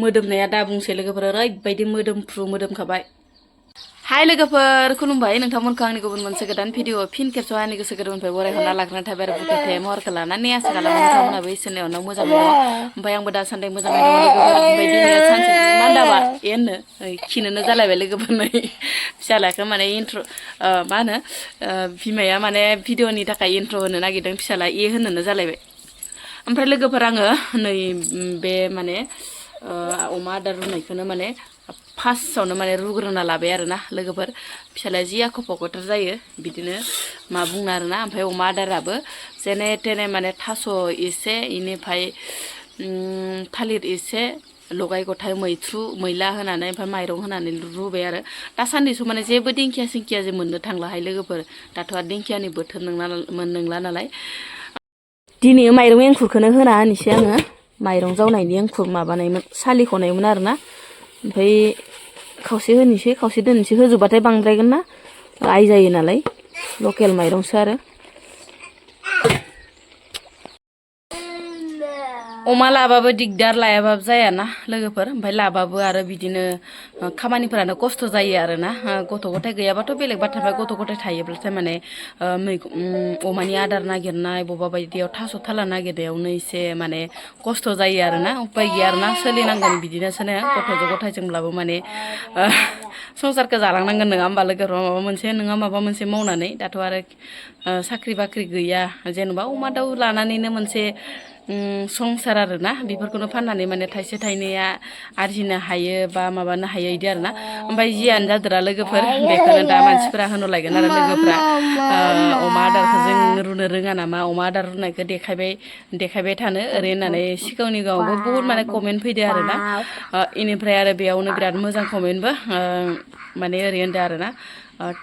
मोदोमनाया दा बुंसै लोगोफोर ओरैबायदि मोदोमफ्रु मोदोमखाबाय हाय लोगोफोर खुलुमबाय नोंथांमोनखौ आंनि गुबुन मोनसे गोदान भिडिअ फिन खेबसेआव आंनि गोसो गोरबोनिफ्राय बरायहरना लाग्रोनाय थाबाय आरो बुथेथे महरखौ लानानै आसा खालामो नोंथांमोनाबो इसोरनि अननायाव मोजाङै दङ ओमफ्राय आंबो दासान्दि मोजाङै दङ लोगोफोर ओमफ्राय दिनै सानसे मान्दाबा एननो खिनोनो जालायबाय लोगोफोर नै फिसालाखौ माने इन्ट्र मा होनो बिमाया माने भिडिअनि थाखाय इन्ट्र होनो नागिरदों फिसाला होनोनो जालायबाय ओमफ्राय लोगोफोर आङो नै बे माने अमा आदार रुनायखौनो माने फार्स्टआवनो माने रुग्रोना लाबाय आरोना लोगोफोर फिसालाया जि आख' फाख'थार जायो बिदिनो मा बुंनो आरोना ओमफ्राय अमा आदाराबो जेने तेने माने थास' एसे इनिफ्राय थालिर एसे लगाय गथाय मैथ्रु मैला होनानै ओमफ्राय माइरं होनानै रुबाय आरो दासान्दिसो माने जेबो दिंखिया सिंखिया जे मोननो थांलाहाय लोगोफोर दाथ' आरो दिंखियानि बोथोर नंला नालाय दिनै माइरं एंखुरखौनो होना होनोसै आङो माइरं जावनायनि एंखुर माबानायमोन सालिख'नायमोन आरोना ओमफ्राय खावसे होनोसै खावसे दोननोसै होजोबबाथाय बांद्रायगोन ना आइ जायो नालाय लकेल माइरंसो आरो अमा लाबाबो दिगदार लायाबाबो जायाना लोगोफोर ओमफ्राय लाबाबो आरो बिदिनो खामानिफोरानो खस्थ' जायो आरोना गथ' गथाय गैयाबाथ' बेलेग बाथ्रानिफ्राय गथ' गथाय थायोब्लाथाय माने अमानि आदार नागिरनाय बबेबा बायदियाव थास' थाला नागिरनायावनो एसे माने खस्थ' जायो आरोना उपाय गैया आरोना सोलिनांगोन बिदिनोसोनो गथ' गथायजोंब्लाबो माने संसारखौ जालांनांगोन नङा होमबा लोगोफोर माबा मोनसे नङा माबा मोनसे मावनानै दाथ' आरो साख्रि बाख्रि गैया जेनेबा अमा दाउ लानानैनो मोनसे संसार आरोना बेफोरखौनो फाननानै माने थाइसे थाइनैया आरजिनो हायो बा माबानो हायो इदि आरोना ओमफ्राय जियानो जादोरा लोगोफोर बेखौनो दा मानसिफोरा होनो लायगोन आरो लोगोफ्रा अमा आदारखौ जों रुनो रोङा नामा अमा आदार रुनायखौ देखायबाय थानो ओरै होननानै सिगांनि गावबो बुहुत माने कमेन्ट फैदो आरोना इनिफ्राय आरो बेयावनो बिराद मोजां कमेन्टबो माने ओरै होनदों आरोना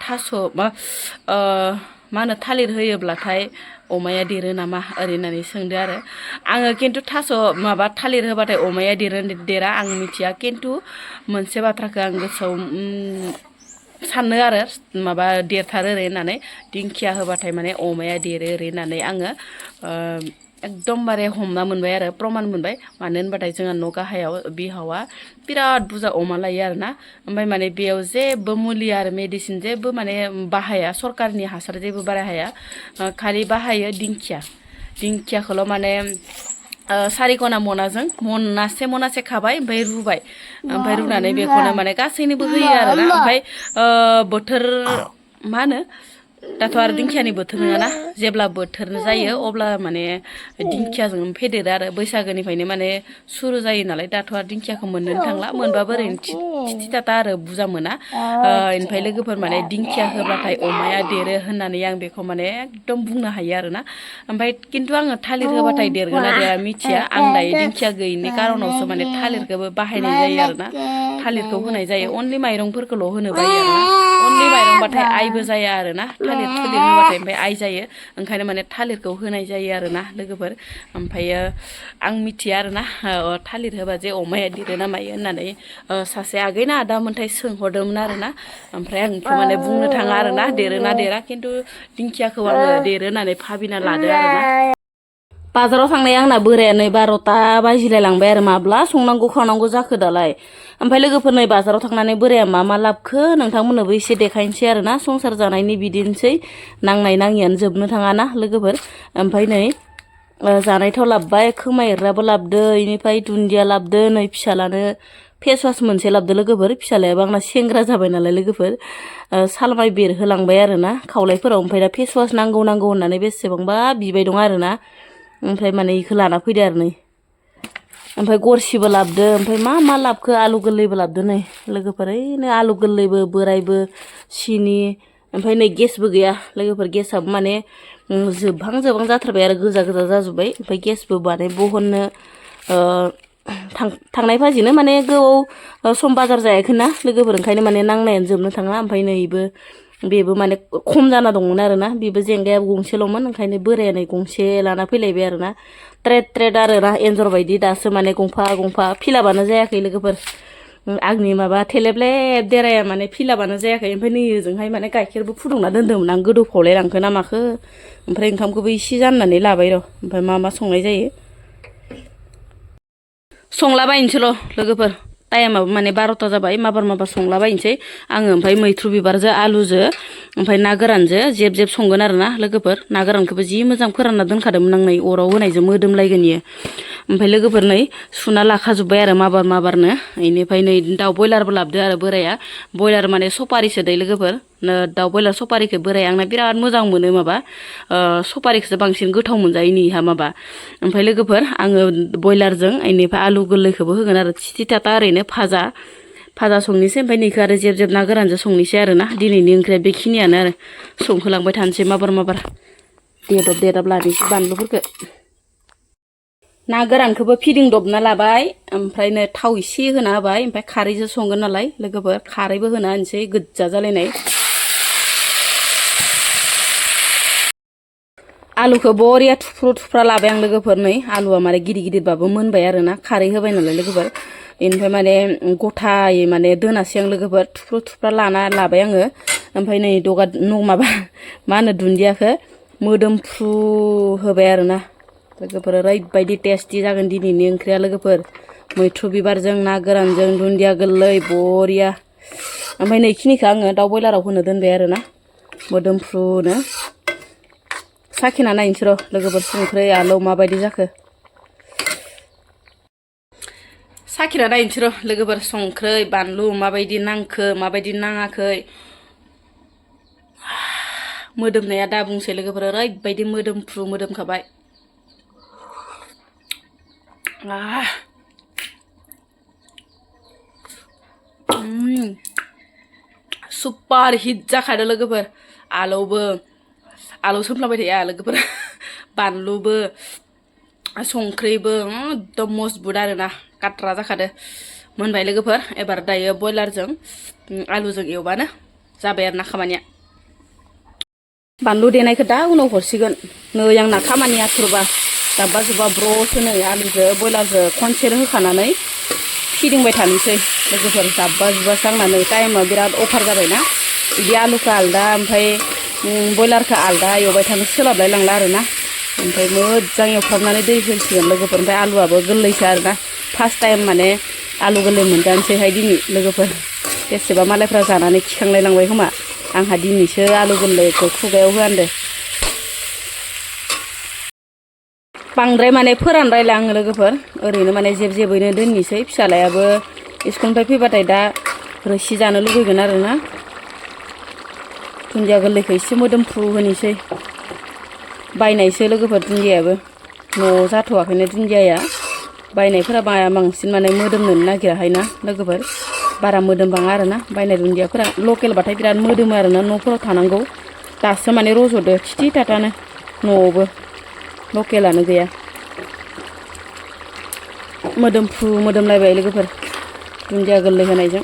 थास' मा होनो थालिर होयोब्लाथाय अमाया देरो नामा ओरै होननानै सोंदो आरो आङो खिन्थु माबा थालिर होबाथाय अमाया देरा आं मिथिया खिन्थु मोनसे बाथ्राखौ आं गोसोआव सानो आरो माबा देरथारो ओरै होननानै दिंखिया होबाथाय माने अमाया देरो ओरै होननानै आङो एकदमबारे हमना मोनबाय आरो प्रमान मोनबाय मानो होनबाथाय जोंहा न' गाहायाव बिहावा बिराद बुरजा अमा लायो आरोना ओमफ्राय माने बेयाव जेबो मुलि आरो मेडिसिन जेबो माने बाहाया सरकारनि हासार जेबो बाहाया खालि बाहायो दिंखियाखौल' माने सारिखना मनाजों मनासे खाबाय ओमफ्राय रुबाय ओमफ्राय रुनानै बेखौनो माने गासैनोबो होयो आरोना ओमफ्राय बोथोर मा होनो दाथ' आरो दिंखियानि बोथोर नङाना जेब्ला बोथोर जायो अब्ला माने दिंखियाजों फेदेरो आरो बैसागोनिफ्रायनो माने सुरु जायो नालाय दाथ' आरो दिंखियाखौ मोननोनो थांला मोनबाबो ओरैनो थिथा आरो बुरजा मोना ओमफ्राय लोगोफोर माने दिंखिया होब्लाथाय अमाया देरो होननानै आं बेखौ माने एकदम बुंनो हायो आरोना ओमफ्राय खिन्थु आङो थालिर होबाथाय देरगोन ना देरा मिथिया आं दायो दिंखिया गैयिनि कारनावसो माने थालिरखौबो बाहायनाय जायो आरोना थालिरखौ होनाय जायो अनलि माइरंफोरखौल' होनो बायो आरोना अनलि माइरंबाथाय आइबो जाया आरोना थालिर होबाथाय ओमफ्राय आइ जायो ओंखायनो माने थालिरखौ होनाय जायो आरोना लोगोफोर ओमफ्रायो आं मिथिया आरोना थालिर होबा जे अमाया देरो ना मायो होननानै सासे आगैना आदामोनथाय सोंहरदोंमोन आरोना ओमफ्राय आं बेखौ माने बुंनो थाङा आरोना देरो ना देरा खिन्थु दिंखियाखौ आङो देरो होननानै भाबिना लादो आरोना बाजाराव थांनाय आंना बोराया नै 12ता बाजिलाय लांबाय आरो माब्ला संनांगौ खावनांगौ जाखो दालाय ओमफ्राय लोगोफोर नै बाजाराव थांनानै बोराया मा लाबखो नोंथांमोननोबो एसे देखायनोसै आरोना संसार जानायनि बिदिनोसै नांनाय नाङियानो जोबनो थाङाना लोगोफोर ओमफ्राय नै जानाय थाव लाबबाय खोमा एरग्राबो लाबदो इनिफ्राय दुन्दिया लाबदो नै फिसालानो फेसवास मोनसे लाबदो लोगोफोर फिसालायाबो आंना सेंग्रा जाबाय नालाय लोगोफोर सालमाय बेरहोलांबाय आरोना खावलायफोराव ओमफ्राय दा फेसवास नांगौ होननानै बेसेबांबा बिबाय दं आरोना ओमफ्राय माने इखौ लाना फैदो आरो नै ओमफ्राय गरसिबो लाबदो ओमफ्राय मा लाबखो आलु गोरलैबो लाबदो नै लोगोफोर ओइनो आलु गोरलैबो बोरायबो सिनि ओमफ्राय नै गेसबो गैया लोगोफोर गेसाबो माने जोबहां जाथारबाय आरो गोजा जाजोब्बाय ओमफ्राय गेसबो माने बहननो थांनाय फाजिनो माने गोबाव सम बाजार जायाखैना लोगोफोर ओंखायनो माने नांनायानो जोबनो थाङा ओमफ्राय नैबो बेबो माने खम जाना दंमोन आरोना बेबो जेंगाया गंसेल'मोन ओंखायनो बोराया नै गंसे लाना फैलायबाय आरोना ट्रेड आरोना एन्जर बायदि दासो माने गंफा फिलाबानो जायाखै लोगोफोर आंनि माबा थेलेबलेब देराया माने फिलाबानो जायाखै ओमफ्राय नै ओजोंहाय माने गाइखेरबो फुदुंना दोन्दोंमोन आं गोदौफावलाय लांखो ना माखो ओमफ्राय ओंखामखौबो इसे जाननानै लाबाय र' ओमफ्राय मा संनाय जायो संलाबायनोसैल' लोगोफोर टाइमाबो माने 12ता जाबाय माबार संलाबायनोसै आङो ओमफ्राय मैथ्रु बिबारजों आलुजों ओमफ्राय ना गोरानजों जेब जेब संगोन आरो ना लोगोफोर ना गोरानखौबो जि मोजां फोरानना दोनखादोंमोन आं नै अराव होनायजों मोदोमलायगोन इयो ओमफ्राय लोगोफोर नै सुना लाखाजोब्बाय आरो माबारनो इनिफ्राय नै दाउ बयलारबो लाबोदो आरो बोराया बयलार माने सपारिसो दै लोगोफोर दाउ बयलार सपारिखौ बोराय आंना बिराद मोजां मोनो माबा सपारिखौसो बांसिन गोथाव मोनजायो इहा माबा ओमफ्राय लोगोफोर आङो बयलारजों इनिफ्राय आलु गोरलैखौबो होगोन आरो थिथा ओरैनो भाजा संनोसै ओमफ्राय नैखौ आरो जेब जेब ना गोरानजों संनोसै आरो ना दिनैनि ओंख्रिया बेखिनियानो आरो संहोलांबाय थानोसै माबार देदाब लानोसै बानलुफोरखौ ना गोरानखौबो फिदिंदबना लाबाय ओमफ्राय नो थाव एसे होना होबाय ओमफ्राय खारैजों संगोन नालाय लोगोफोर खारैबो होना होनोसै गोज्जा जालायनाय आलुखौ बरिया थुफ्रा लाबाय आं लोगोफोर नै आलुआ माने गिदिरबाबो मोनबाय आरो ना खारै होबाय नालाय लोगोफोर इनिफ्राय माने गथायै माने दोनासै आं लोगोफोर थुफ्रा लाना लाबाय आङो ओमफ्राय नै माबा मा होनो दुन्दियाखौ मोदोमफ्रु होबाय आरो ना लोगोफोर ओरैबायदि टेस्टि जागोन दिनैनि ओंख्रिया लोगोफोर मैथ्रु बिबारजों ना गोरानजों दुन्दिया गोरलै बरिया ओमफ्राय नैखिनिखौ आङो दाउ बयलाराव होनो दोनबाय आरो ना मोदोमफ्रुनो साखिना नायनोसै र' लोगोफोर संख्रै आलौ माबायदि जाखो साखिना नायनोसै र' लोगोफोर संख्रै बानलु माबायदि नांखो माबायदि नाङाखै मोदोमनाया दा बुंसै लोगोफोर ओरैबायदि मोदोमफ्रु मोदोमखाबाय सुपार हिट जाखादो लोगोफोर आलौ सोमफ्लाबाय थाया लोगोफोर बानलुबो संख्रिबो एकदम मजबुत आरो ना काट्रा जाखादो मोनबाय लोगोफोर एबार दायो बयलारजों आलुजों एवबानो जाबाय आरो ना खामानिया बानलु देनायखौ दा उनाव हरसिगोन नै आंना खामानि आथुरबा दाब्बा जुब्बा ब्र'सो नै आलुजों बयलारजों खनसेनो होखानानै फिदिंबाय थानोसै लोगोफोर दाब्बा जुब्बासो आंना नै टाइमा बिराद अभार जाबायना बिदि आलुखौ आलदा ओमफ्राय बयलारखौ आलदा एवबाय थानो सोलाबलाय लांला आरो ना ओमफ्राय मोजां एवफ्रामनानै दै होसिगोन लोगोफोर ओमफ्राय आलुआबो गोरलैसो आरो ना फार्स्ट टाइम माने आलु गोरलै मोनजानोसैहाय दिनै लोगोफोर बेसेबा मालायफ्रा जानानै खिखांलाय लांबाय खोमा आंहा दिनैसो आलु गोरलैखौ खुगायाव होआन्दो बांद्राय माने फोरानद्रायला आङो लोगोफोर ओरैनो माने जेब जेबैनो दोननोसै फिसालायाबो स्कुलनिफ्राय फैबाथाय दा रोसि जानो लुगैगोन आरो ना दुन्दिया गोरलैखौ एसे मोदोमफ्रु होनोसै बायनायसो लोगोफोर दुन्दियायाबो न'आव जाथ'वाखैनो दुन्दियाया बायनायफोरा बांसिन माने मोदोमनो नागिराहाय ना लोगोफोर बारा मोदोमबाङा आरो ना बायनाय दुन्दियाफोरा लकेलबाथाय बिराद मोदोमो आरो ना न'फोराव थानांगौ दासो माने रज'दो थिथि थाथानो न'आवबो लकेलानो गैया मोदोमफ्रु मोदोमलायबाय लोगोफोर दुन्दिया गोरलै होनायजों